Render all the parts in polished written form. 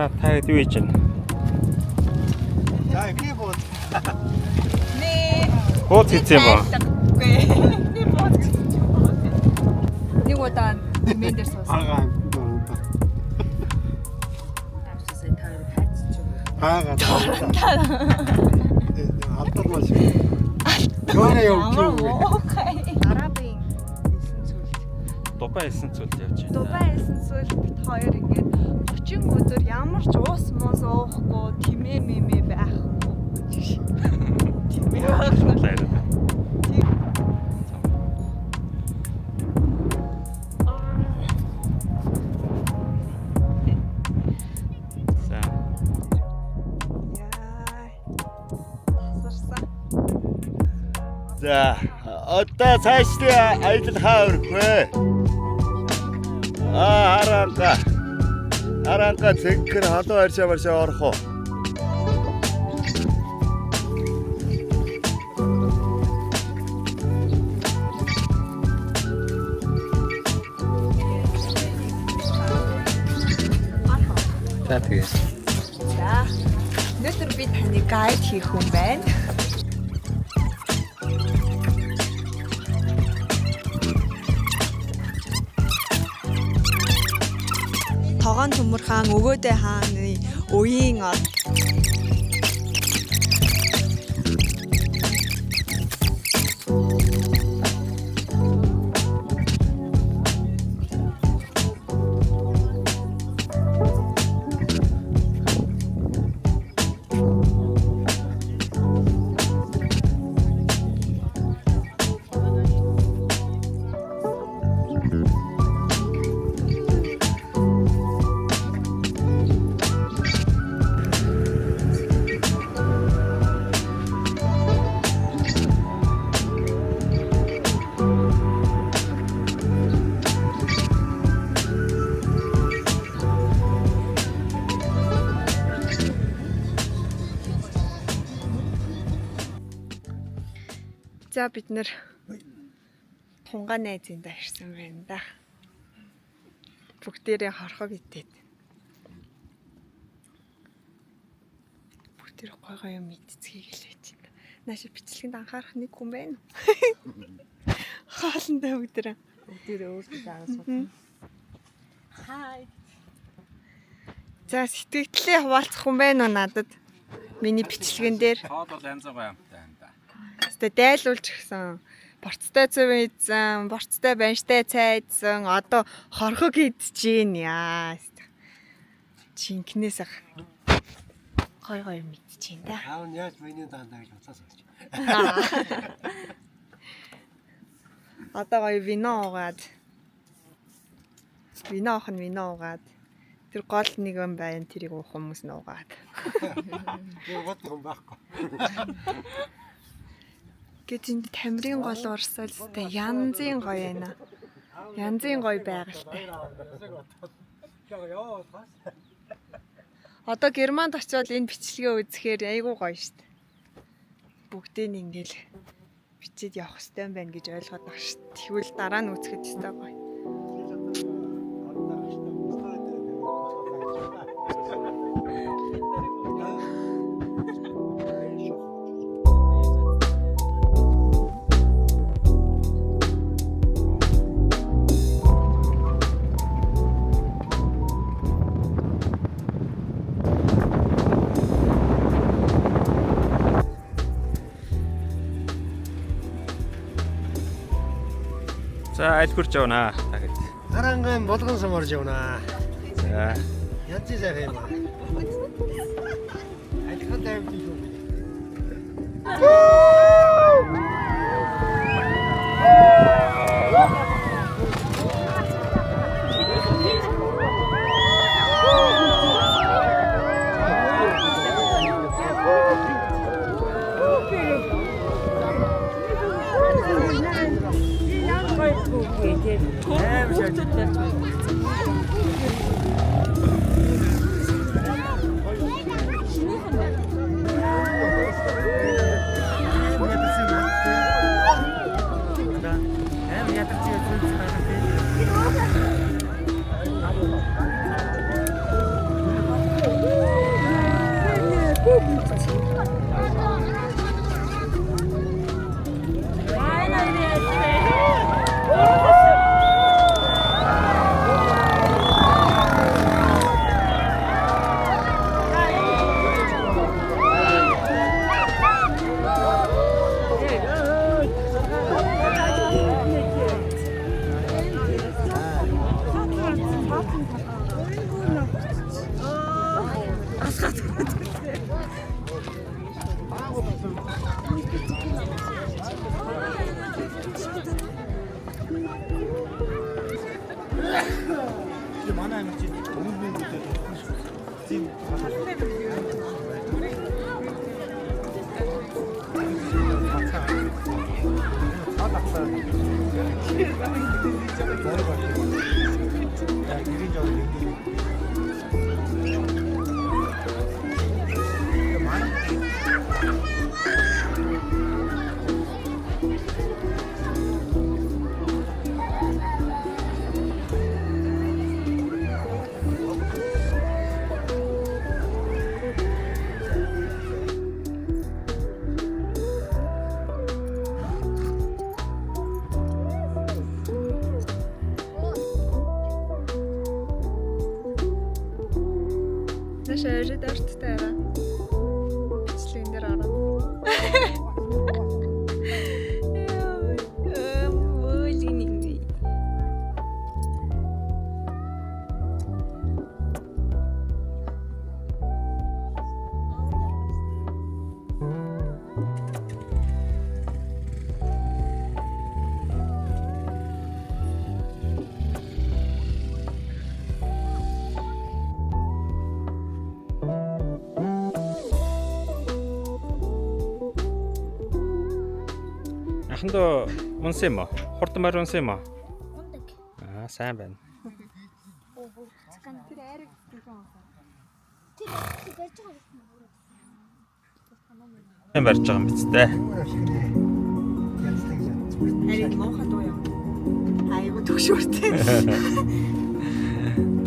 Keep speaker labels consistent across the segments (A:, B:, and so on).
A: За, та хэд юу хийж байна?
B: За, эхний бууд.
C: Нэ.
A: Бууз хийсэн юм уу?
C: Үгүй. Би бууз гэсэн чи бууз. Нэг удаа мэн дээр суусан.
B: Агаа. Агаа. Алдар маш. Өөрөө
C: Ямар
B: явчих.
C: муухай. Арабын элсэн сүлд.
A: Дубай элсэн цөлд явж байна.
C: Дубай элсэн сүлд бит хоёр ингээд 30 өдөр ямар ч уус муус уухгүй, тимээ мэмээ байхгүй. Тимээ байхгүй.
A: Баярлалаа. За.
C: Яа. Тасарсан.
D: За, одоо цаашдын аялал хаа өрөх вэ? Аа, харанга. Харанга цэнхэр халуун аршаа маршаа орох уу?
A: За, тэгээ.
C: За. Өнөөдөр би таны гайд хийх хүн байна. Тогоон төмөр хаан Өгөөдэй хааны үеийн од. За, бид нэр тунгаа найзын даа ирсэн байна да. Бүгдээрээ хорхог идээд. Бүгдээрээ гой гой юм идцгийг гэлээ чинь. Нааши бичлэгэнд анхаарах нэг хүн байна уу? Хоолндоо бүгдээрээ.
E: Бүгдээрээ өөрсдөө даасан. Хай.
C: За, сэтгэлдээ хуваалцах хүн байна уу надад? Миний бичлэгэн дээр.
A: Хоол бол янз гоё амттай юм да.
C: Гэтэ дайлуулж гисэн. Борцтой цэв идсэн, борцтой банштай цай идсэн. Одоо хорхог идэж гин яа. Чинкнээс ах. Гой гой мэдчихээн да.
B: Аав нь яаж миний даандаа гэж уцаас өгч.
C: Одоо гоё вино уугаад. Вино уух нь вино уугаад. Тэр гол нэг юм байна, тэрийг уух хүмүүс нь уугаад.
B: Би гот юм байхгүй.
C: Гэт энд тамирын гол урсгал өстэй янзын гоё байна. Янзын гоё байгальтай.
B: Яа, яваа бас.
C: Одоо Германд очиод энэ бичлэгээ үзэхээр айгүй гоё штт. Бүгдийг нь ингээл бичээд явах хэрэгтэй юм байна гэж ойлгоод байгаа штт. Тэгвэл дараа нь үзэхэд ёстой гоё.
A: За, айл хурж явна. Та хэд.
B: Харангаан болгон сумарж явна.
A: За.
B: Янз сайхан юм аа. Алихан таймд юу вэ?
C: Нааш орид орттой арай. Бичлэгэн дээр ороо.
A: Ахандаа унсан юм уу? Хурдан морь унсан юм уу?
F: Ундаг.
A: Аа, сайн байна.
F: Тэр айраг Тэр барьж байгаа юм.
A: Сайн барьж байгаа юм биз дээ.
C: Харин муухай дуу юм. Айгу төгшөөртэй.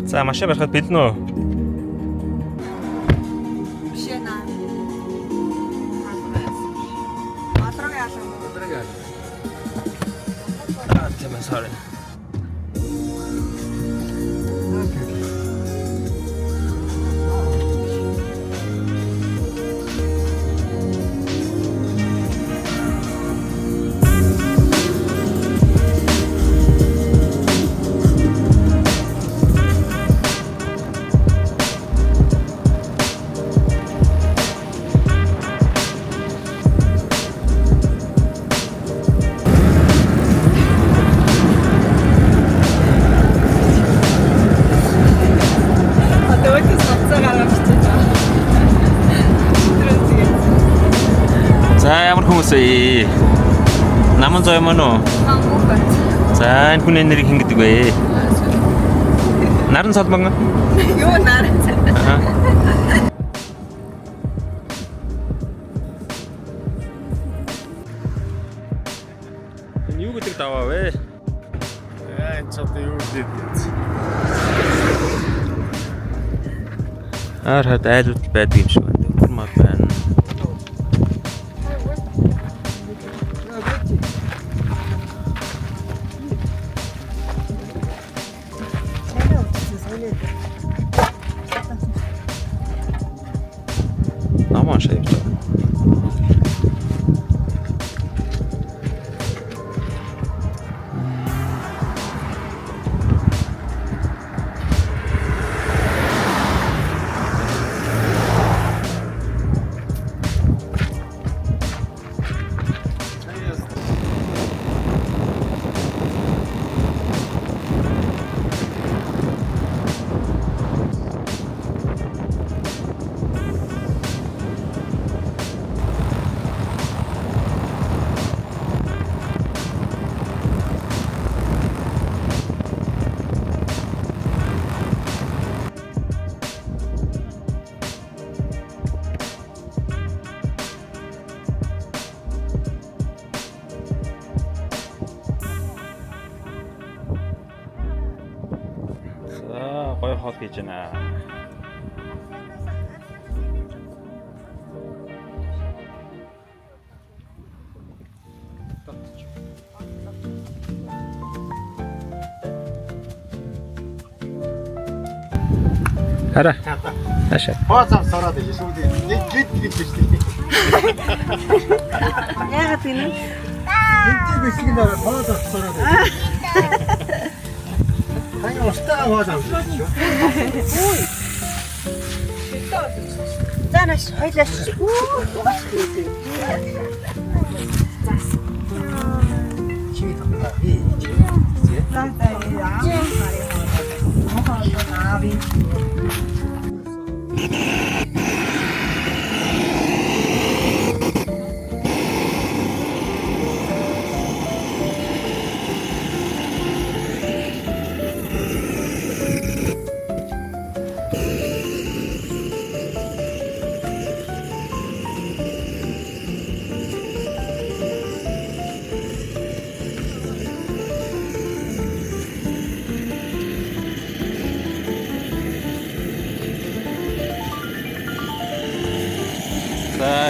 A: За, машин барихад бэлэн үү?
C: Биш ээ наа. Алраг алга.
A: Аа, тийм ээ, sorry.
C: Одоо өөдөөс ноцоо гараад бичиж байгаа. Тэр тэгээд
A: За, ямар хүмүүс вэ? Наман зоо юм уу?
C: мангуу бат.
A: За, энэ хүний нэрийг хэн гэдэг вэ? Наран солбон.
C: Юу наран.
A: Аа. Энэ юу гэдэг даваа вэ?
D: Аа, энэ ч одоо юу гэдэг вэ?
A: Аар хад айлууд байдаг юм шиг байна. Төр мал байна. Ном уншаа явж байгаа. За, гоё хоол хийж байна. Хараа. Хаашаа.
B: Хооцоо сороод иж сүүдээ. Нэг гид гид бичлэг.
E: Яагаад гинэ?
B: Гид бичлэг нэр хооцоо сороод. Тань устгаа хооцоо.
E: За нааш хоёлаа.
B: Чи тогтоо. Би.
E: За за аав мохоо аавын.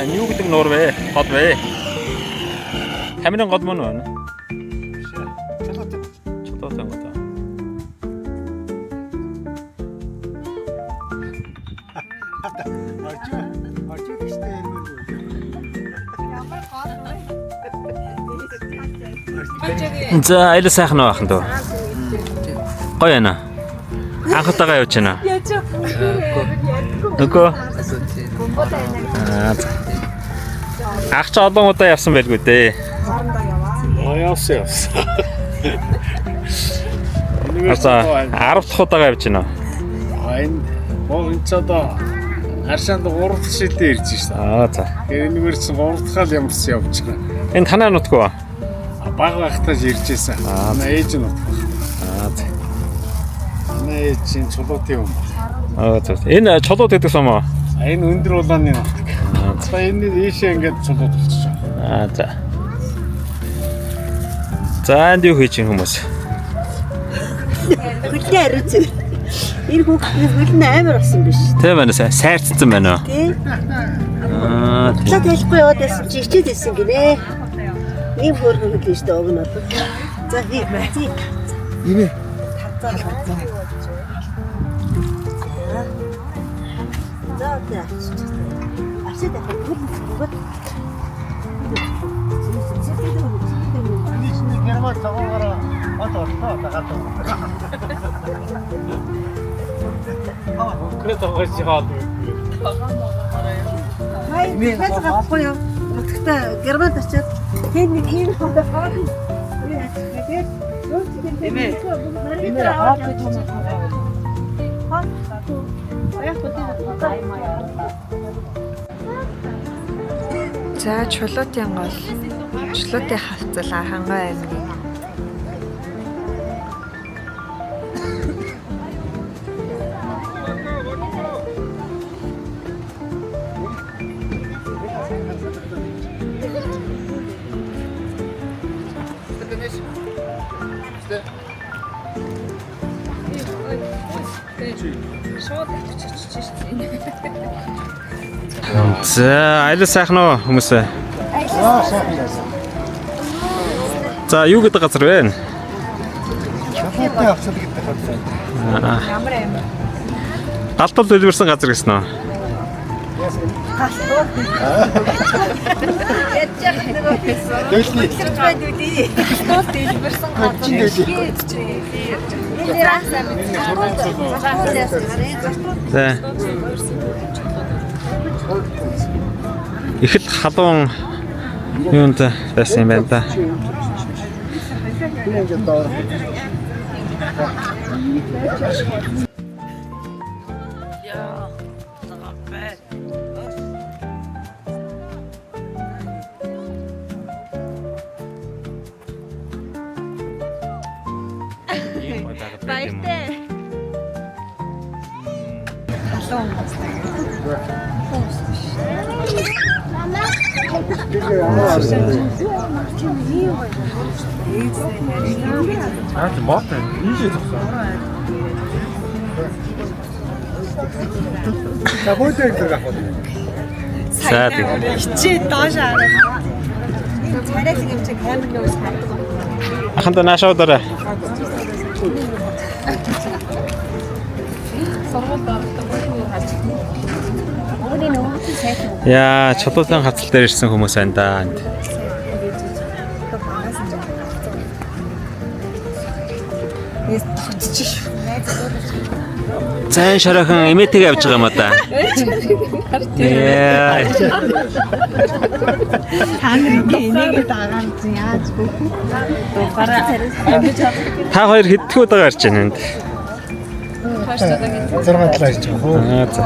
A: Энэ юу гэдэг нуур вэ? Гол вэ? Тамирын гол мөн үү?
B: Чулуутай.
A: Чулуутай гол.
B: Орчуу. Орчуу гэжтэй ярмааргүй.
C: Ямар гол вэ?
A: За, аялал сайхан уу ахын дөө. Гоё яана. Анх удаага явж байна.
C: Яаж вэ?
A: Нөгөө. Аа, за. Ах чи олон удаа явсан байлгүй дээ.
D: Явсан явсан.
A: За, 10 дахь удаага явж байна.
D: А энэ мөн ч одоо харшаанд 3 дахь шилдэ ирж шээ.
A: Аа, за.
D: Тэгэхээр энэгээр чинь 3 дахь л ямарч явж байгаа.
A: Энэ танаа нутгүй.
D: А баг багтаа ч ирж байсан. Манай ээж нь нутг.
A: Аа, за.
D: Манай ээж чинь чулуутын юм.
A: Аа, за. Энэ чулууд гэдэг сум уу?
D: А энэ өндөр улааны нутг. За энэ ийшээ ингээд чулууд болчихж байгаа.
A: Аа, за. За, энд юу хийж ин хүмүүс?
E: Хөлтэй хариуц. Энэ хүүхдний хөл нь амар болсон биш.
A: Тийм байна, сайрцсан байна уу?
E: Тий.
A: Аа, тийм.
E: Талаа тайлахгүй яваад байсан чи хичээд байсан гинэ. Ийм хөөрхөн хөл нь шүү дээ уг нь бол. За хий. Зий.
B: Имээ.
E: За одоо авчиж. Авчид авах хөл зүгөө.
B: Эний чинь герман цагаараа бат орлоо дагаад.
D: Конкрет байгаа чи хаад.
E: Хай, хайж авахгүй юу? Нутагта Германд очиад тэр нэг ийм хоол хоол. Тэгээд
B: Имээ хаад гэж
C: За, Чулуутын гол. Чулуутын хавцал Хангай аймгийн.
A: За, аялал сайхан уу хүмүүсээ?
B: Аа, сайхан яасан.
A: За, юу гэдэг газар вэ?
B: Чулуутай авцал гэдэг газар.
C: Ямар аймаг?
A: Галтал дэлбэрсэн газар гэсэн үү?
B: Дэлхий.
C: Галтал дэлбэрсэн газар.
A: За. Их л халуун юунд байсан юм байна да.
B: Би ингээд доор.
C: Баяртай. Халуун газар.
D: Аа тийм мод ийшээ зогсоо.
B: За гойтой гэдэг авах.
A: За тийм.
C: Хичээ доош хараад.
E: Царайлаг юм чи камер нөөс хардаг.
A: Аханда наашаа удаарай.
E: Үүний нөгөөсөн сайхан.
A: Яа, чулуутай хацал дээр ирсэн хүмүүс байна да. Энд.
C: Эс тогтчих шүү.
A: Зайн шараахан эмээтэйг явж байгаа юм а да. Яа.
C: Та нар ингээ энийгээ дагаад яаж гүөх.
A: Та хоёр хэддэх удаа гарч байна энд?
B: 6 талаа ирж байгаа хөө.
A: Аа за.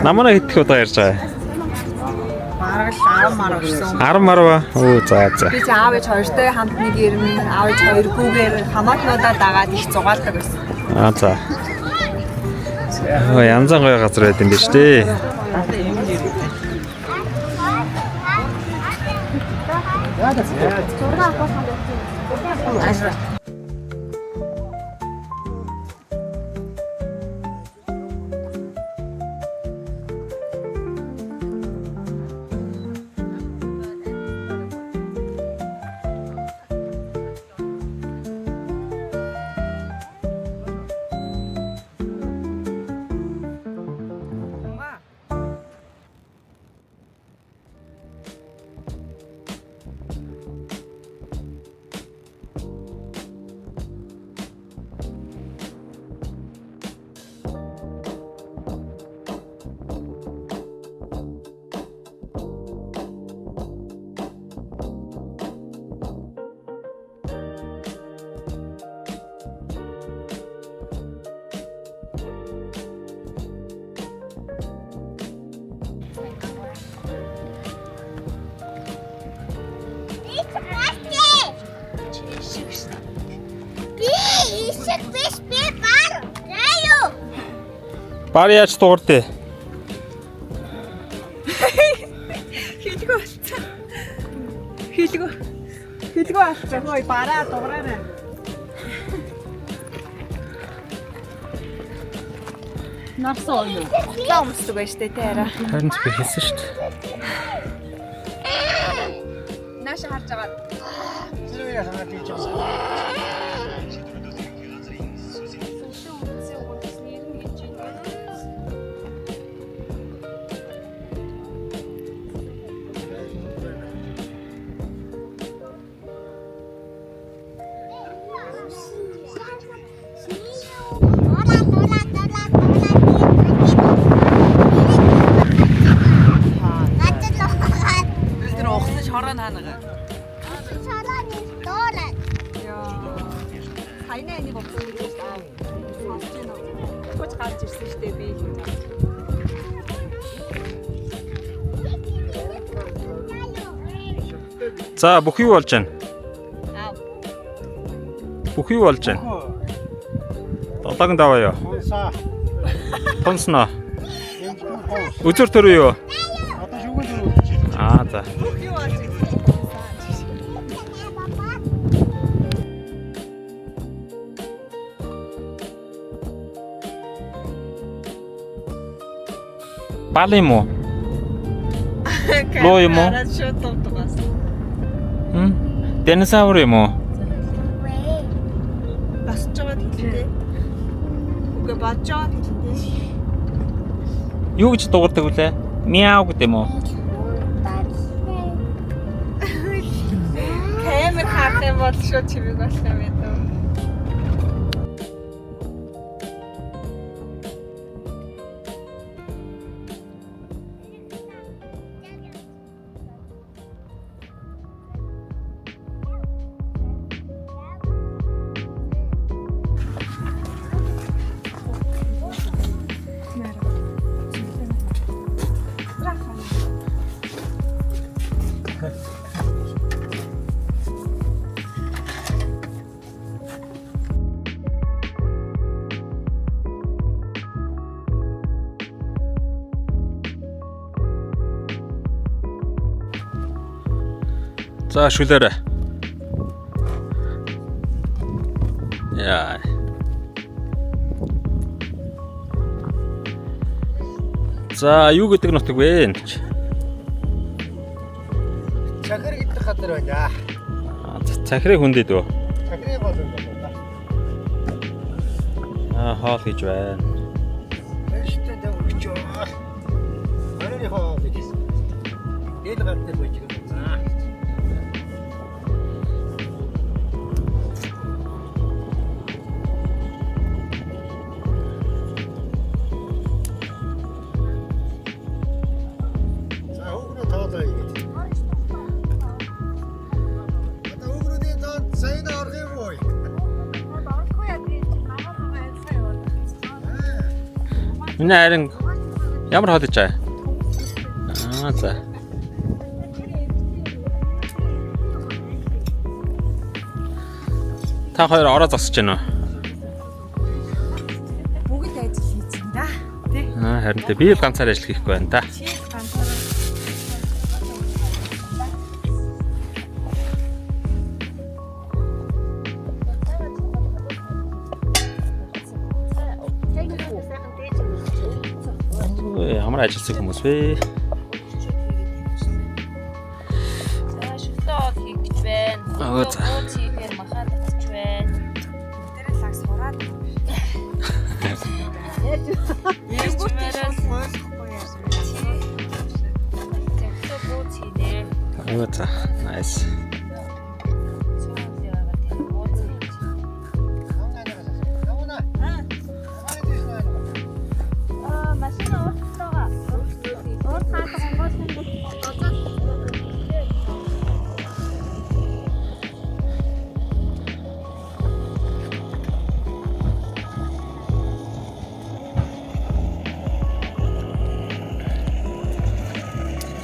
A: Намана хэддэх удаа ярьж байгаа?
C: Бараг л 10 мар орсон.
A: 10 марва. Оо за за.
C: Би чи аав ээж хоёртой хамт нэг ирнэ, аав ээж хоёр гүүгээр хамаатнуудаа дагаад их зугаалдаг байсан.
A: Аа за. Оо янзан гоё газар байд юм биш үү?
F: Шиг биш би бар. Заяа.
A: Бар яаж дуурдээ?
C: Хилгүү болцсон. Хилгүү. Хилгүү болцсон. Хөөе бараа дуураарай.
E: Нарсан уу?
C: Хутлаа өмсдөг байж тээ тэ арай.
A: Харин ч би хэлсэн шүү дээ.
C: Нааша харж байгаа.
B: Тэр ханаад хийж байгаа.
E: Тэр ухсан шороо наанага.
C: Яа. Саяны энийг бодсон гэж байна. Сонсож байна уу? Хүч гарч ирсэн шүү дээ би.
A: За бүх юу болж байна? Бүх юу болж байна? Долоогон даваа юу?
B: Тунсаа.
A: Тунсноо.
B: Эмчгүй хоо.
A: Өзөр төрөө юу?
B: Одоо шүгэн дөрөв.
A: Аа за.
C: Бүх юу болж ирсэн.
A: Бал юм уу? Луу юм уу?
C: Хараад шууд дуугаас.
A: Хм? Динозавр юм уу?
C: Босч байгаа хэлтэй. Үгүй бодож байгаа хэлтэй.
A: Юу гэж дуугардаг вүлээ? Мяу гэдэг юм уу?
C: Камер харах юм бол шууд чимэг болох юм байна дөө.
A: За шүлээрэ. Яа. За юу гэдэг нутаг вэ энэ чи?
B: Чахар гэдэг газар байна.
A: Аа, Цахирыг хүндэд үү?
B: Чахрын гол юм байна.
A: Аа хоол хийж байна.
B: Эштэй дэв өгчөө. Оройн хоол гэж. Дээд гар дээр байж байгаа. За. За хүүхнээ тоолоо ингэж. Одоо хүүхнүүдийн тоонд сайн орох юм уу?
A: Миний харин ямар хоол хийж байгаа? Аа за. Та хоёр ороо зогсож байна уу?
C: Бүгд ажил хийцэн да. Тэ.
A: Аа харин тэ би л ганцаар ажил хийхгүй байна да.
C: Чи л ганцаараа.
A: Ой, ямар ажилсаг хүмүүс вэ?
G: За шүлтээ хоол хийх гэж байна.
A: Аа, за.
G: Бууз хийхээр махаа татчих байна.
C: Тэр л аг сураад.
G: Ярьчмаараа
C: Ойлгохгүй яасан.
G: зөгтөө бууз хийнэ.
A: Аа за. Nice.
G: Цуул яваад тийм бууз хийж.
B: Явна.
G: Аа машин уурлаа. Уур хаалга онгойлох юм бол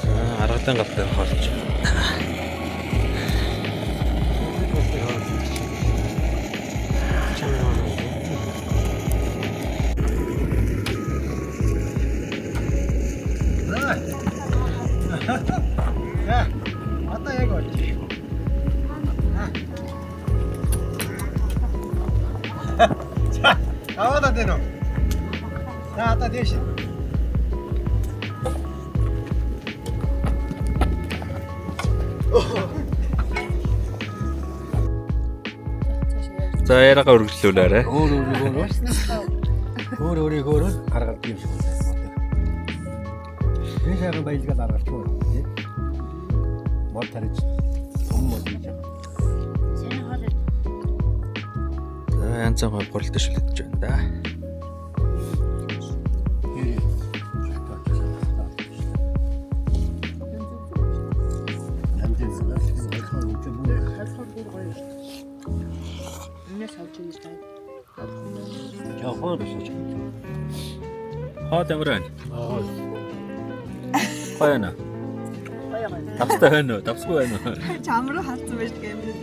A: Аа аргадан гал дээр хоол хийж байна.
B: Чамаа. Амтаад байна уу? За одоо дээш.
A: За яриагаа үргэлжлүүлээрэй.
B: Өөр өөрийгөө өөр өөрийгөө л гаргаад юм шиг байна. Энэ сайхан баялгаа гаргалчгүй. Тий. Мод тариж том мод хийж байгаа.
G: Сайн хоол ид.
A: За янз бүрийн гурал дэвшлэгдэж байна да.
G: Өмнөөс авч ирж байгаа.
B: Жохон төсөж.
A: Хоол ямар байна? Гоё байна.
G: Гоё гоё.
A: Давстай байна уу? Давсгүй байна уу?
C: Чам руу хатсан байж гэмээр.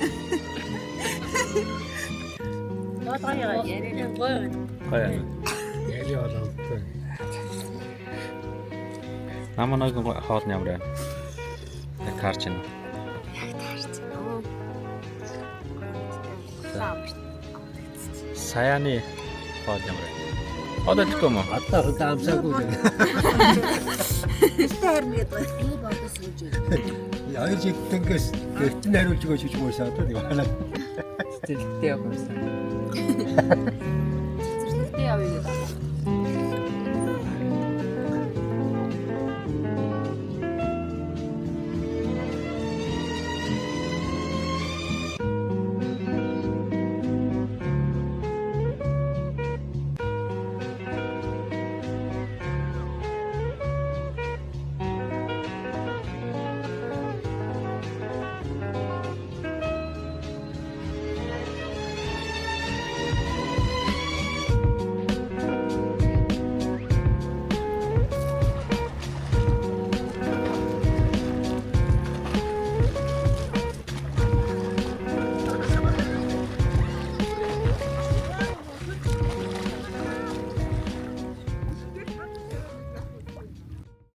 G: Гоё гоё яриа гоё.
A: Гоё байна.
B: Яли болоо.
A: Наманагийн хоол нь ямар байна? Яг таарч байна.
C: Яг таарч байна.
A: Саяаны хоол ямар байна? Одоо тэгэхгүй юм уу?
B: Одоо хөнтэй амсаагүй гэх.
E: Тэртэй харин гэдэг.
G: Би бодож сууж байна.
B: Хоёр жигтэнгээс гэрт нь хариулж өгөөч гэж буусаа одоо нэг байна.
H: Цэцэрлэгтээ явах юмсан.
G: Цэцэрлэгтээ явъя гэдэг.